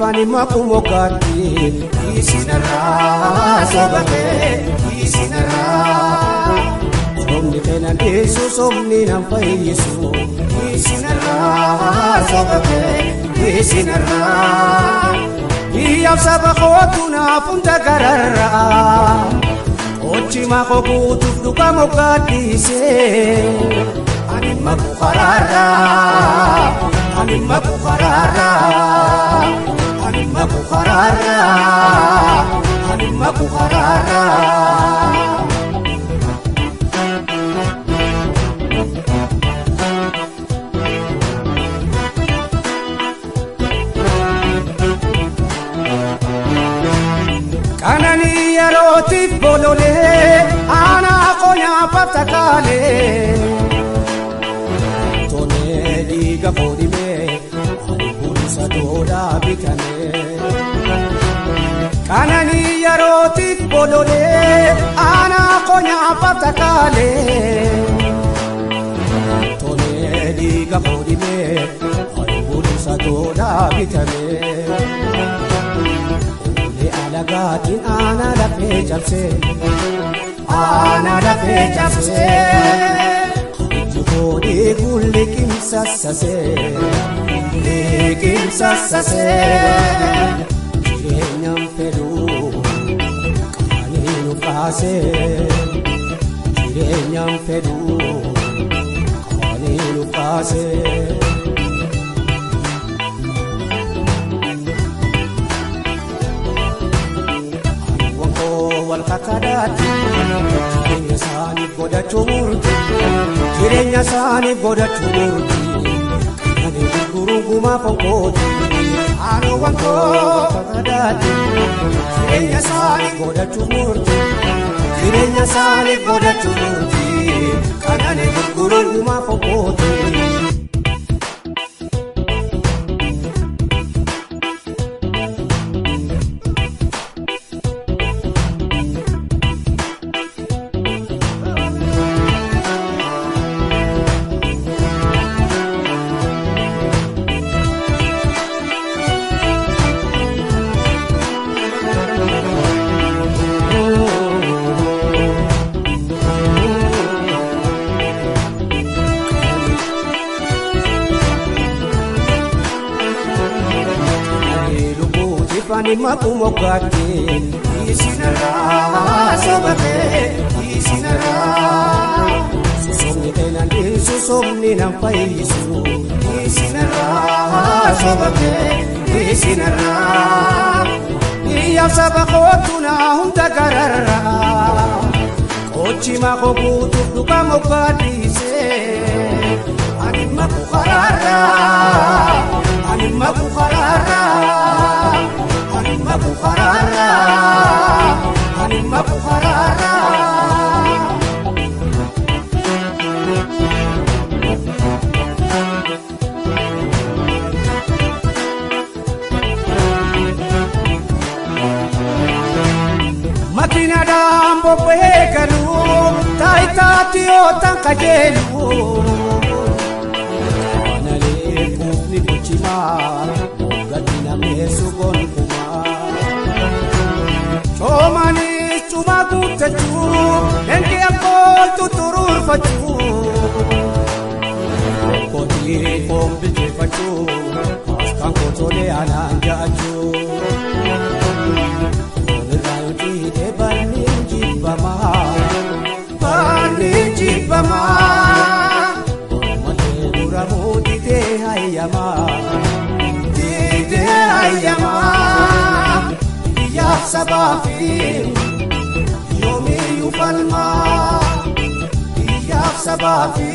ani maquu moggaatti isinarraa sobatee isinarraa somni keenan dhiisu somni nan fayyisu isinarraa sobatee isinarraa biyyaaf saba kootu naaf hunda gararraa ochi maqoo guutuuf dhuga moggaadhiisee ani maquu karaarraa ani maquu karaarraa ani maquu karaarraa ani maquu karaarraa. Kanani yerootiif bololee aanaa qonyaa patakaalee tonee dhiiga foodhimee ani bulsa doodhaa bitamee. Kanani yerootiif bololee aanaa qonyaa patakaalee tonee dhiiga foodhimee ani bulsa doodhaa bitamee. Alagaatiin aanaa lafee cabsee aanaa lafee cabsee ijji koodii gulli qimsassasee liqimsassasee jireenyaan fedhuu qaanii nu kaasee jireenyaan fedhuu qaanii nu kaasee. Walkakadaati jireenya isaaniif godhachuu murti jireenya isaaniif godhachuu murti kan gurguruun gumaa fonkooti haaloowwan koo walkakadaati jireenya isaaniif godhachuu murti jireenya isaaniif godhachuu murti kan gurguruun gumaa fonkooti. Ani maquu moggaatti isinarraa sobatee isinarraa somni keenan dhiisu somni nan fayyisu isinarraa sobatee isinarraa biyyaaf saba kootu naa hunda gararraa qochi maqoo guutuuf dhuga moggaadhiisee ani maquu karaarraa ani maquu karaarraa. Ani maquu karaarraa ani maquu karaarraa. Makiinadhaan bobba'ee galuu taayitaatti yoo tan qajeelu. Kanalee quufni gochimaa gadi nameessu gonkumaa. Coomanis cuma guuttachuu leenji akkooltu turuurfachuu kootii foon bilcheeffachuu asxaan kootolee anaan ja'achuu foonirraa yoo ciite balli jibbamaa balli jibbamaa mormallee muramuu didee hayyamaa didee hayyamaa. Biyyaaf sabaa fi yoomiyyuu falmaa biyyaaf sabaa fi.